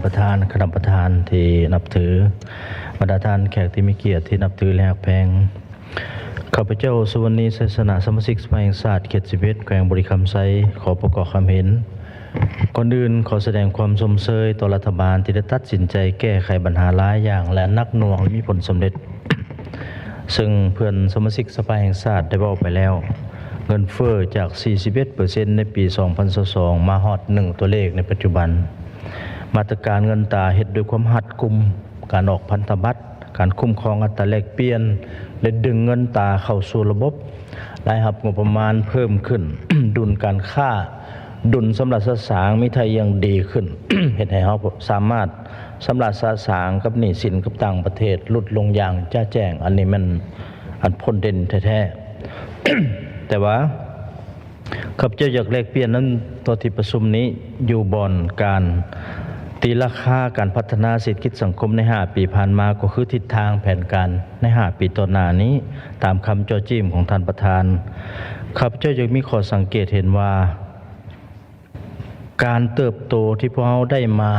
ປະທານ, ຄະນະປະທານທີ່ນັບຖື, ບັນດາທ່ານແຂກທີ່ມີກຽດທີ່ນັບຖື ແລະ ຮັກແພງ, ຂ້າພະເຈົ້າ ສຸວັນນີ ໄຊຊະນະ, ສະມາຊິກສະພາແຫ່ງຊາດເຂດສິບເອັດ ແຂວງບໍລິຄຳໄຊ ຂໍປະກອບຄຳເຫັນ. ກ່ອນອື່ນ ຂໍສະແດງຄວາມຊົມເຊີຍຕໍ່ລັດຖະບານທີ່ໄດ້ຕັດສິນໃຈແກ້ໄຂບັນຫາຫຼາຍຢ່າງ ແລະ ໜັກໜ່ວງ ແລະ ມີຜົນສຳເລັດ. ເຊິ່ງເພື່ອນສະມາຊິກສະພາແຫ່ງຊາດໄດ້ເວົ້າໄປແລ້ວ, ເງິນເຟີ້ຈາກສີ່ສິບເອັດເປີເຊັນໃນປີສອງພັນຊາວສອງ ມາຮອດໜຶ່ງຕົວເລກໃນປັດຈຸບັນ. ມາດຕະການເງິນຕາເຮັດດ້ວຍຄວາມຮັດກຸມ, ການອອກພັນທະບັດ, ການຄຸ້ມຄອງອັດຕາແລກປ່ຽນ ແລະ ດຶງເງິນຕາເຂົ້າສູ່ລະບົບ, ລາຍຮັບງົບປະມານເພີ່ມຂຶ້ນ, ດຸນການຄ້າ, ດຸນຊຳລະສະສາງມີທ່າຢ່າງດີຂຶ້ນ, ເຮັດໃຫ້ເຮົາສາມາດ ຊຳລະສະສາງກັບໜີ້ສິນກັບຕ່າງປະເທດຫຼຸດລົງຢ່າງຈະແຈ້ງ. ອັນນີ້ແມ່ນອັນພົ້ນເດັ່ນແທ້ໆ. ແຕ່ວ່າຂ້າພະເຈົ້າຢາກແລກປ່ຽນນຳຕໍ່ທີ່ປະຊຸມນີ້ ຢູ່ບ່ອນການຕີລາຄາການພັດທະນາເສດຖະກິດສັງຄົມໃນຫ້າປີຜ່ານມາ, ກໍຄືທິດທາງແຜນການໃນຫ້າປີຕໍ່ໜ້ານີ້, ຕາມຄຳເຈາະຈີ້ມຂອງທ່ານປະທານ. ຂ້າພະເຈົ້າຢາກມີຂໍ້ສັງເກດເຫັນວ່າ ການເຕີບໂຕທີ່ພວກເຮົາໄດ້ມາ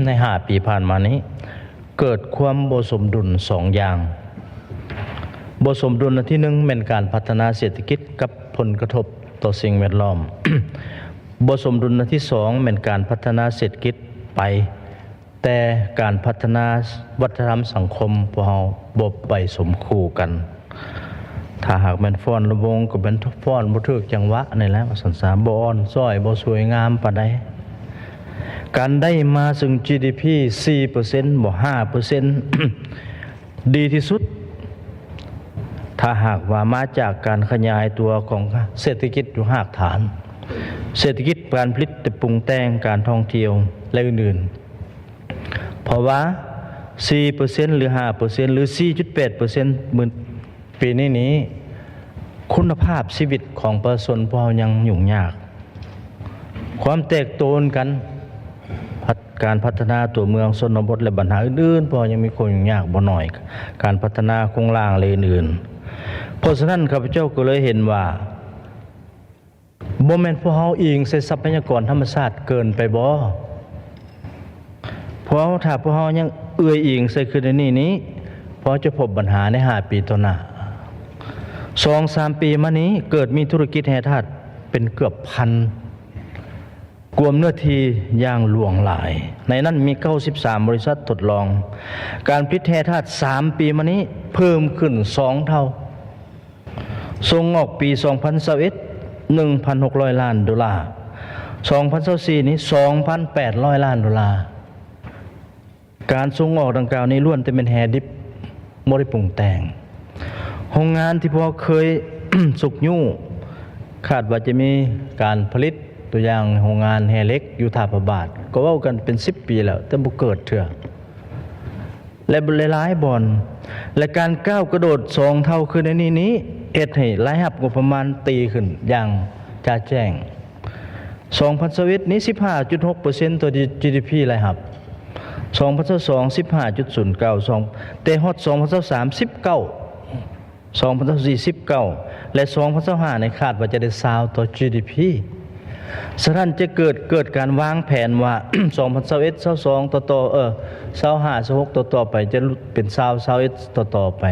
ໃນຫ້າປີຜ່ານມານີ້ ເກີດຄວາມບໍ່ສົມດຸນສອງຢ່າງ. ບໍ່ສົມດຸນອັນທີໜຶ່ງແມ່ນການພັດທະນາເສດຖະກິດກັບຜົນກະທົບຕໍ່ສິ່ງແວດລ້ອມ. ບໍ່ສົມດຸນອັນທີສອງແມ່ນການພັດທະນາເສດຖະກິດໄປ ແຕ່ການພັດທະນາວັດທະນະທຳສັງຄົມພວກເຮົາບໍ່ໄປສົມຄູ່ກັນ. ຖ້າຫາກແມ່ນຟ້ອນລຳວົງກໍແມ່ນຟ້ອນບໍ່ຖືກຈັງຫວະນີ້ແຫຼະ ວ່າຊັ້ນຊະ, ບໍ່ອ່ອນຊ້ອຍ, ບໍ່ສວຍງາມປານໃດ. ການໄດ້ມາເຊິ່ງ ຈີດີພີ ສີ່ເປີເຊັນ ບໍ່ ຫ້າເປີເຊັນ ດີທີ່ສຸດ ຖ້າຫາກວ່າມາຈາກການຂະຫຍາຍຕົວຂອງເສດຖະກິດຢູ່ຮາກຖານ, ເສດຖະກິດການຜະລິດແຕ່ປຸງແຕ່ງ, ການທ່ອງທ່ຽວ ແລະ ອື່ນໆ. ເພາະວ່າ ສີ່ເປີເຊັນ ຫຼື ຫ້າເປີເຊັນ ຫຼື ສີ່ຈຸດແປດເປີເຊັນ ມື້ປີນີ້ນີ້ ຄຸນນະພາບຊີວິດຂອງປະຊາຊົນພວກເຮົາຍັງຫຍຸ້ງຍາກ. ຄວາມແຕກໂຕນກັນ, ພັດ-, ການພັດທະນາຕົວເມືອງຊົນນະບົດ ແລະ ບັນຫາອື່ນໆ ພວກເຮົາຍັງມີຄວາມຫຍຸ້ງຍາກບໍ່ໜ້ອຍ, ການພັດທະນາໂຄງລ່າງ ແລະ ອື່ນໆ. ເພາະສະນັ້ນ ຂ້າພະເຈົ້າກໍເລີຍເຫັນວ່າ ບໍ່ແມ່ນພວກເຮົາອີງໃສ່ຊັບພະຍາກອນທຳມະຊາດເກີນໄປບໍ? ພວກເຮົາ, ຖ້າພວກເຮົາຍັງເອື້ອຍອີງໃສ່ຄືນນີ້ນີ້, ພວກເຮົາຈະພົບບັນຫາໃນຫ້າປີຕໍ່ໜ້າ. ສອງສາມປີມານີ້ເກີດມີທຸລະກິດແຮ່ທາດເປັນເກືອບພັນ, ກວມເນື້ອທີ່ຢ່າງຫຼວງຫຼາຍ. ໃນນັ້ນມີເກົ້າສິບສາມບໍລິສັດທົດລອງ. ການຜະລິດແຮ່ທາດສາມປີມານີ້ເພີ່ມຂຶ້ນສອງເທົ່າ. ສົ່ງອອກປີສອງພັນຊາວເອັດ ໜຶ່ງພັນຫົກຮ້ອຍລ້ານໂດລາ, ສອງພັນຊາວສີ່ນີ້ ສອງພັນແປດຮ້ອຍລ້ານໂດລາ. ການສົ່ງອອກດັ່ງກ່າວນີ້ລ້ວນແຕ່ແມ່ນແຮ່ດິບ, ບໍ່ໄດ້ປຸງແຕ່ງ. ໂຮງງານທີ່ພວກເຮົາເຄີຍຊຸກຍູ້ ຄາດວ່າຈະມີການຜະລິດ, ຕົວຢ່າງໂຮງງານແຮ່ເຫຼັກຢູ່ທ່າພະບາດ, ກໍເວົ້າກັນເປັນສິບປີແລ້ວ ແຕ່ບໍ່ເກີດເທື່ອ. ແລະ ຫຼາຍໆບ່ອນ ແລະ ການກ້າວກະໂດດສອງເທົ່າຂຶ້ນໃນນີ້ນີ້ ເຮັດໃຫ້ລາຍຮັບງົບປະມານຕີຂຶ້ນຢ່າງຈະແຈ້ງ. ສອງພັນຊາວເອັດນີ້ ສິບຫ້າຈຸດຫົກເປີເຊັນຕໍ່ ຈີດີພີ ລາຍຮັບ, ສອງພັນຊາວສອງ ສິບຫ້າຈຸດສູນເກົ້າ ສອງ ແຕ່ຮອດສອງພັນຊາວສາມ ສິບເກົ້າ ສອງພັນຊາວສີ່ ສິບເກົ້າ ແລະ ສອງພັນຊາວຫ້ານີ້ຄາດວ່າຈະໄດ້ຊາວຕໍ່ ຈີດີພີ. ສະນັ້ນຈະເກີດ, ເກີດການວາງແຜນວ່າ ສອງພັນຊາວເອັດ ຊາວສອງ ຕໍ່ໆ ເອີ ຊາວຫ້າ ຊາວຫົກ ຕໍ່ໆໄປ ຈະຫຼຸດເປັນຊາວ ຊາວເອັດ ຕໍ່ໆໄປ.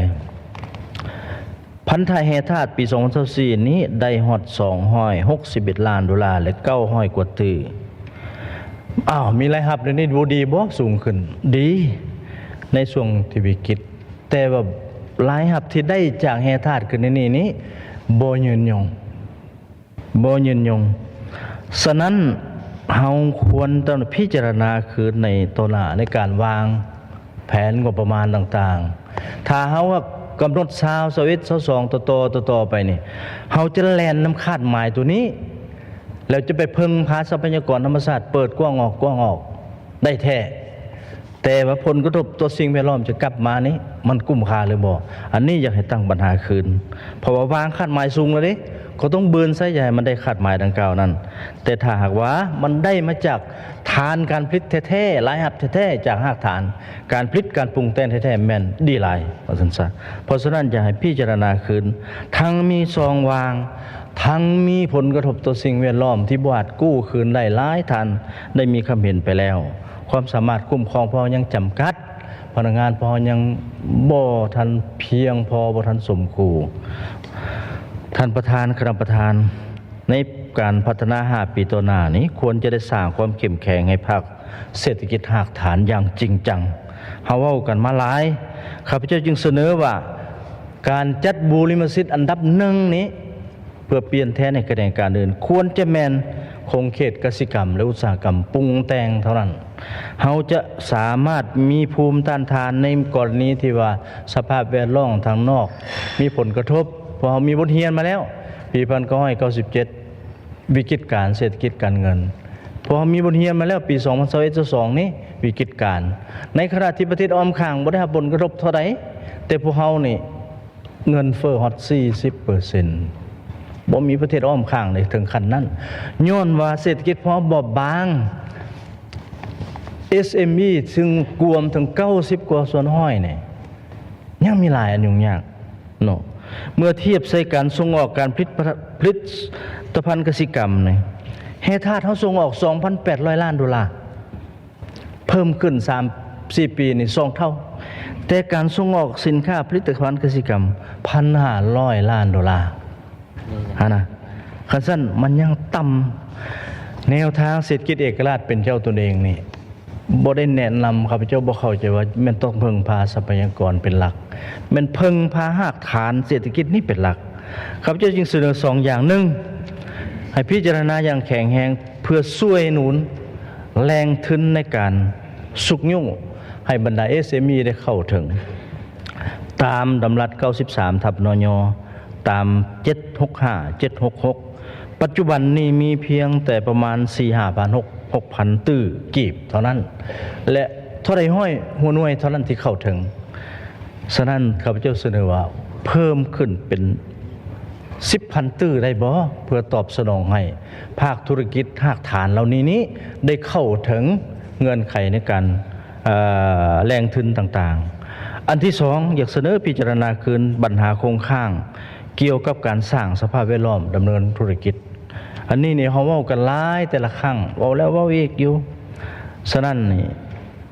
ພັນທະແຮ່ທາດປີສອງພັນຊາວສີ່ນີ້ໄດ້ຮອດສອງຮ້ອຍຫົກສິບເອັດລ້ານໂດລາ ແລະ ເກົ້າຮ້ອຍກວ່າຕື້. ອ້າວ, ມີລາຍຮັບແນວນີ້ບໍ່ດີບໍ? ສູງຂຶ້ນ. ດີ ໃນຊ່ວງທີ່ວິກິດ. ແຕ່ວ່າລາຍຮັບທີ່ໄດ້ຈາກແຮ່ທາດຂຶ້ນໃນນີ້ນີ້ ບໍ່ຍືນຍົງ, ບໍ່ຍືນຍົງ. ສະນັ້ນ ເຮົາຄວນຕ້ອງພິຈາລະນາຄືນໃນຕໍ່ໜ້າ ໃນການວາງແຜນງົບປະມານຕ່າງໆ. ຖ້າເຮົາກຳນົດຊາວ ຊາວເອັດ ຊາວສອງ ຕໍ່ໆ ຕໍ່ໆໄປນີ້ ເຮົາຈະແລ່ນນຳຄາດໝາຍຕົວນີ້ ແລ້ວຈະໄປເພິ່ງພາຊັບພະຍາກອນທຳມະຊາດເປີດກວ້າງອອກ, ກວ້າງອອກໄດ້ແທ້. ແຕ່ວ່າຜົນກະທົບຕໍ່ສິ່ງແວດລ້ອມຈະກັບມານີ້ ມັນກຸ້ມຄ່າຫຼືບໍ່? ອັນນີ້ຢາກໃຫ້ຕັ້ງບັນຫາຄືນ, ເພາະວ່າວາງຄາດໝາຍສູງແລ້ວເດ້, ກໍຕ້ອງບືນໃສ່ ຢ່າໃຫ້ມັນໄດ້ຄາດໝາຍດັ່ງກ່າວນັ້ນ. ແຕ່ຖ້າຫາກວ່າມັນໄດ້ມາຈາກຖານການຜະລິດແທ້ໆ, ລາຍຮັບແທ້ໆ ຈາກຮາກຖານການຜະລິດ, ການປຸງແຕ່ງແທ້ໆ ແມ່ນດີຫຼາຍ, ວ່າຊັ້ນຊະ. ເພາະສະນັ້ນ ຢາກໃຫ້ພິຈາລະນາຄືນ, ທັງມີຊ່ອງວ່າງ, ທັງມີຜົນກະທົບຕໍ່ສິ່ງແວດລ້ອມທີ່ບໍ່ອາດກູ້ຄືນໄດ້. ຫຼາຍທ່ານໄດ້ມີຄຳເຫັນໄປແລ້ວ. ຄວາມສາມາດຄຸ້ມຄອງພວກເຮົາຍັງຈຳກັດ, ພະນັກງານພວກເຮົາຍັງບໍ່ທັນພຽງພໍ, ບໍ່ທັນສົມຄູ່. ທ່ານປະທານ, ຄະນະປະທານ, ໃນການພັດທະນາຫ້າປີຕໍ່ໜ້ານີ້ ຄວນຈະໄດ້ສ້າງຄວາມເຂັ້ມແຂງໃຫ້ພາກເສດຖະກິດຮາກຖານຢ່າງຈິງຈັງ. ເຮົາເວົ້າກັນມາຫຼາຍ, ຂ້າພະເຈົ້າຈຶ່ງສະເໜີວ່າ ການຈັດບູລິມະສິດອັນດັບໜຶ່ງນີ້ ເພື່ອປ່ຽນແທນໃຫ້ຂະແໜງການອື່ນ ຄວນຈະແມ່ນຂົງເຂດກະສິກຳ ແລະ ອຸດສາຫະກຳປຸງແຕ່ງເທົ່ານັ້ນ. ເຮົາຈະສາມາດມີພູມຕ້ານທານໃນກໍລະນີທີ່ວ່າສະພາບແວດລ້ອມທາງນອກມີຜົນກະທົບ, ເພາະເຮົາມີບົດຮຽນມາແລ້ວ ປີພັນເກົ້າຮ້ອຍເກົ້າສິບເຈັດ ວິກິດການເສດຖະກິດການເງິນ, ເພາະເຮົາມີບົດຮຽນມາແລ້ວ ປີສອງພັນຊາວເອັດ ຊາວສອງນີ້ ວິກິດການ, ໃນຂະນະທີ່ປະເທດອ້ອມຂ້າງບໍ່ໄດ້ຮັບຜົນກະທົບເທົ່າໃດ, ແຕ່ພວກເຮົານີ້ ເງິນເຟີ້ຮອດສີ່ສິບເປີເຊັນ ບໍ່ມີປະເທດອ້ອມຂ້າງໃດເຖິງຂັ້ນນັ້ນ, ຍ້ອນວ່າເສດຖະກິດພວກເຮົາບອບບາງ, ເອສເອັມອີ ຊຶ່ງກວມເຖິງເກົ້າສິບກວ່າສ່ວນຮ້ອຍນີ້ ຍັງມີຫຼາຍອັນຫຍຸ້ງຍາກເນາະ. ເມື່ອທຽບໃສ່ການສົ່ງອອກການຜະລິດ ຜະລິດຕະພັນກະສິກຳນີ້ ແຮ່ທາດເຮົາສົ່ງອອກສອງພັນແປດຮ້ອຍລ້ານໂດລາ. ເພີ່ມຂຶ້ນສາມສີ່ປີນີ້ສອງເທົ່າ, ແຕ່ການສົ່ງອອກສິນຄ້າຜະລິດຕະພັນກະສິກຳ ພັນຫ້າຮ້ອຍລ້ານໂດລາຫັ້ນນະ. ຄັນຊັ້ນມັນຍັງຕ່ຳ. ແນວທາງເສດຖະກິດເອກະລາດເປັນເຈົ້າຕົນເອງນີ້ ບໍ່ໄດ້ແນະນຳ, ຂ້າພະເຈົ້າບໍ່ເຂົ້າໃຈວ່າແມ່ນຕ້ອງເພິ່ງພາຊັບພະຍາກອນເປັນຫຼັກ, ແມ່ນເພິ່ງພາຮາກຖານເສດຖະກິດນີ້ເປັນຫຼັກ. ຂ້າພະເຈົ້າຈຶ່ງສະເໜີສອງຢ່າງ, ໜຶ່ງ ໃຫ້ພິຈາລະນາຢ່າງແຂງແຮງ ເພື່ອຊ່ວຍໜູນແຫຼ່ງທຶນໃນການຊຸກຍູ້ໃຫ້ບັນດາ ເອສເອັມອີ ໄດ້ເຂົ້າເຖິງ ຕາມດຳລັດເກົ້າສິບສາມ ທັບ ນຍ ຕາມເຈັດຫົກຫ້າ ເຈັດຫົກຫົກ ປັດຈຸບັນນີ້ມີພຽງແຕ່ປະມານສີ່ຫ້າພັນ ຫົກພັນຕື້ກີບເທົ່ານັ້ນ ແລະ ເທົ່າໃດຮ້ອຍຫົວໜ່ວຍເທົ່ານັ້ນທີ່ເຂົ້າເຖິງ. ສະນັ້ນ ຂ້າພະເຈົ້າສະເໜີວ່າເພີ່ມຂຶ້ນເປັນສິບພັນຕື້ໄດ້ບໍ່ ເພື່ອຕອບສະໜອງໃຫ້ພາກທຸລະກິດຮາກຖານເຫຼົ່ານີ້ນີ້ ໄດ້ເຂົ້າເຖິງເງື່ອນໄຂໃນການ ເອີ ແຫຼ່ງທຶນຕ່າງໆ. ອັນທີສອງ ຢາກສະເໜີພິຈາລະນາຄືນບັນຫາຄົງຄ້າງກ່ຽວກັບການສ້າງສະພາບແວດລ້ອມດຳເນີນທຸລະກິດ. ອັນນີ້ນີ້ເຮົາເວົ້າກັນຫຼາຍແຕ່ລະຄັ້ງ ເວົ້າແລ້ວເວົ້າອີກຢູ່. ສະນັ້ນນີ້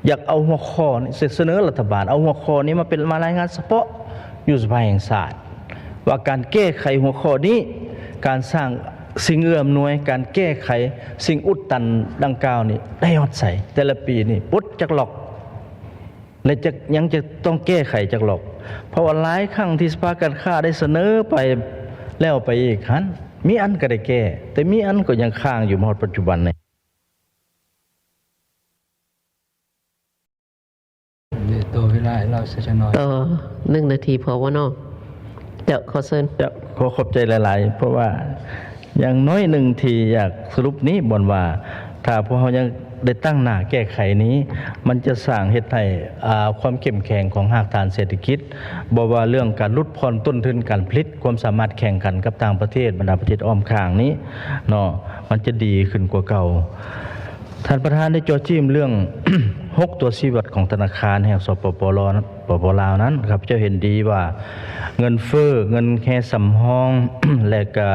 ຢາກເອົາຫົວຂໍ້ນີ້ ສະເໜີລັດຖະບານເອົາຫົວຂໍ້ນີ້ມາເປັນ ມາລາຍງານສະເພາະຢູ່ສະພາແຫ່ງຊາດ ວ່າການແກ້ໄຂຫົວຂໍ້ນີ້ ການສ້າງສິ່ງເອື້ອອຳນວຍ ການແກ້ໄຂສິ່ງອຸດຕັນດັ່ງກ່າວນີ້ໄດ້ຮອດໃສ ແຕ່ລະປີນີ້ປົດຈັກລັອກ ແລະ ຈະ ຍັງຈະຕ້ອງແກ້ໄຂຈັກລັອກ ເພາະວ່າຫຼາຍຄັ້ງທີ່ສະພາການຄ້າໄດ້ສະເໜີໄປແລ້ວໄປອີກຫັ້ນ ມີອັນກໍໄດ້ແກ້ ແຕ່ມີອັນກໍຍັງຄ້າງຢູ່ມາຮອດປັດຈຸບັນນີ້. ເດ ຕໍ່ເວລາໃຫ້ລາວສັກໜ້ອຍ ຕໍ່ໜຶ່ງນາທີພໍບໍ່ເນາະ? ເຈົ້າ ຂໍເຊີນ. ເຈົ້າ ຂໍຂອບໃຈຫຼາຍໆ ເພາະວ່າຢ່າງໜ້ອຍໜຶ່ງທີ່ຢາກສະຫຼຸບນີ້ ບ່ອນວ່າ ຖ້າພວກເຮົາຍັງໄດ້ຕັ້ງໜ້າແກ້ໄຂນີ້ ມັນຈະສ້າງເຮັດໃຫ້ ອ່າ ຄວາມເຂັ້ມແຂງຂອງຮາກຖານເສດຖະກິດ ບໍ່ວ່າເລື່ອງການຫຼຸດຜ່ອນຕົ້ນທຶນການຜະລິດ, ຄວາມສາມາດແຂ່ງຂັນກັບຕ່າງປະເທດ, ບັນດາປະເທດອ້ອມຂ້າງນີ້ເນາະ ມັນຈະດີຂຶ້ນກວ່າເກົ່າ. ທ່ານປະທານໄດ້ເຈາະຈີ້ມເລື່ອງ ຫົກ ຕົວຊີ້ວັດຂອງທະນາຄານແຫ່ງ ສປປ ລາວ ປປ ລາວນັ້ນ ຂ້າພະເຈົ້າເຫັນດີວ່າເງິນເຟີ້, ເງິນແຮ່ສຳຮອງ ແລະກະ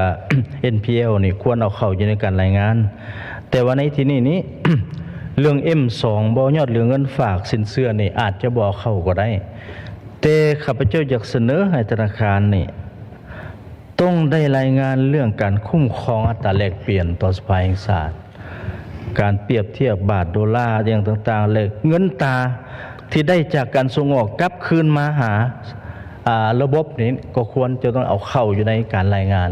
ເອັນພີແອລ ນີ້ຄວນເອົາເຂົ້າຢູ່ໃນການລາຍງານ. ແຕ່ວ່າໃນທີ່ນີ້ນີ້ ເລື່ອງ ເອັມສອງ ບໍ່ຍອດ ຫຼື ເງິນຝາກສິນເຊື່ອນີ້ອາດຈະບໍ່ເຂົ້າກໍໄດ້, ແຕ່ຂ້າພະເຈົ້າຢາກສະເໜີໃຫ້ທະນາຄານນີ້ ຕ້ອງໄດ້ລາຍງານເລື່ອງການຄຸ້ມຄອງອັດຕາແລກປ່ຽນຕໍ່ສະພາແຫ່ງຊາດ, ການປຽບທຽບບາດໂດລາຢ່າງຕ່າງໆ ແລະ ເງິນຕາທີ່ໄດ້ຈາກການສົ່ງອອກກັບຄືນມາຫາ ອາ ລະບົບນີ້ ກໍຄວນຈະຕ້ອງເອົາເຂົ້າຢູ່ໃນການລາຍງານ.